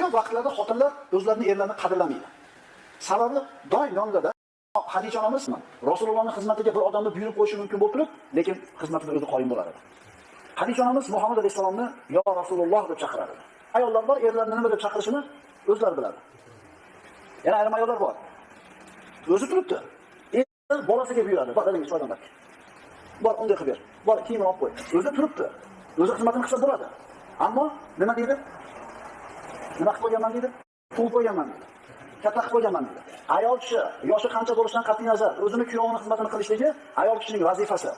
Ko'p vaqtlarda xotinlar o'zlarini erlarini qadrlamaydi. Sababi doim yonida Hadicha onamiz Rasulullohning xizmatiga bir odamni buyurib qo'yishi mumkin bo'lib turib, lekin xizmatida o'zi qoyim bo'lar edi. Hadicha onamiz Muhammad alayhisalomni "Yo Rasululloh" deb chaqirar edi. Ayollar bor, erlarini nima deb chaqirishini o'zlari biladi. Yana ayrim ayollar bor. O'zi turibdi. Er bolasiga buyuradi. Bor, dadangga choydan ber. Bor, unday qilib ber. Bor, kiyimini olib qo'y. O'zi turibdi. O'zi xizmatini qilsa bo'ladi. Ammo nima deydi? Nima qilib qo'yganman deydi? Tug'ib qo'yganman deydi. Katta qilib qo'yganman deydi. Ayol kishi yoshi qancha bo'lishidan qat'iy nazar o'zini kuyovini xizmatini qilishligi ayol kishining vazifasi.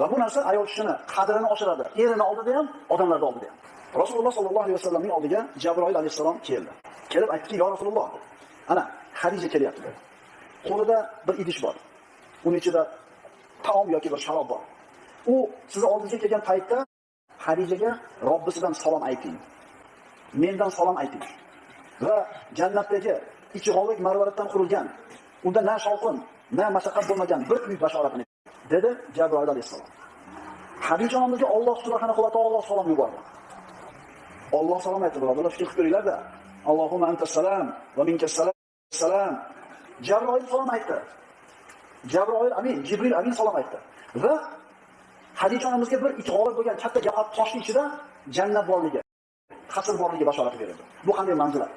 Va bu narsa ayol kishini qadrini oshiradi. Erini oldida ham, odamlar oldida ham. Rasululloh sollallohu alayhi vasallamning oldiga Jabroil alayhissalom keldi. Kelib aytdiki: "Yo Rasululloh, ana Hadija kelyapti" dedi. Qo'lida bir idish bor. Uning ichida taom yoki bir sharob bor. U sizni oldingizga kelgan paytda Hadijaga Robbisidan salom ayting. Mendan salom ayting. Va jannatdagi ichi g'ovak marvariddan qurilgan, unda na shovqin, na mashaqqat bo'lmagan bir uy bashoratini dedi Jabroil alayhissalom. Hadija onamizga Alloh subhanahu va taolo salom yubordi. Alloh salom aytdi, birodarlar, fikr qilib ko'ringlar-da. Allohumma antas salam va minkas salam. Salam. Jabroil salom aytdi. Jabroil amin, Jibril amin salom aytdi. Va Hadija onamizga bir ichi g'ovak bo'lgan katta gavhar toshning ichida jannat borligi, qasr borligi bashorati berildi. Bu qanday manzilat?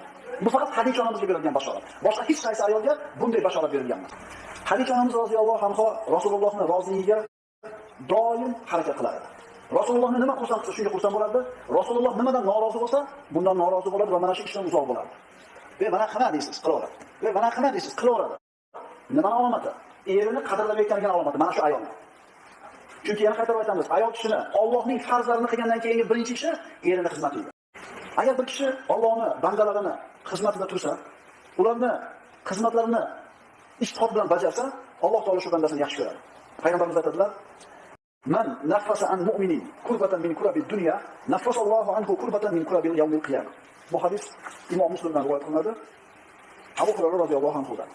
Bu faqat Hadija onamizga berilgan bashorat. Boshqa hech qaysi ayolga bunday bashorat berilgan emas. Hadija onamiz roziyallohu anha Rasulullohning roziligiga doim harakat qilar edi. Rasulullohni nima xursand qilsa, shunga xursand bo'lardi. Rasululloh nimadan norozi bo'lsa, bundan norozi bo'ladi va mana shu ishdan uzoq bo'lardi. "Ve mana qilma" deysiz, qilaveradi. "Ve mana qilma" deysiz, qilaveradi. Nimani alomati? Erini qadrlamayotganligini alomati mana shu ayolni. Chunki yana qaytarib aytamiz, ayol kishini Allohning farzlarini qilgandan keyingi birinchi ishi erini xizmati edi. Agar bir kishi Allohni bandalarini xizmatida tursa, ularni xizmatlarini ijtihod bilan bajarsa, Alloh taolo shu bandasini yaxshi ko'radi. Payg'ambarimiz aytadilar: "Man naffasa an mu'minin kurbatan min kurabi dunya, naffasallohu anhu kurbatan min kurabil yawmil qiyamah." Bu hadis Imom Muslimdan rivoyat qilinadi. Abu Hurayra roziyallohu anhudan.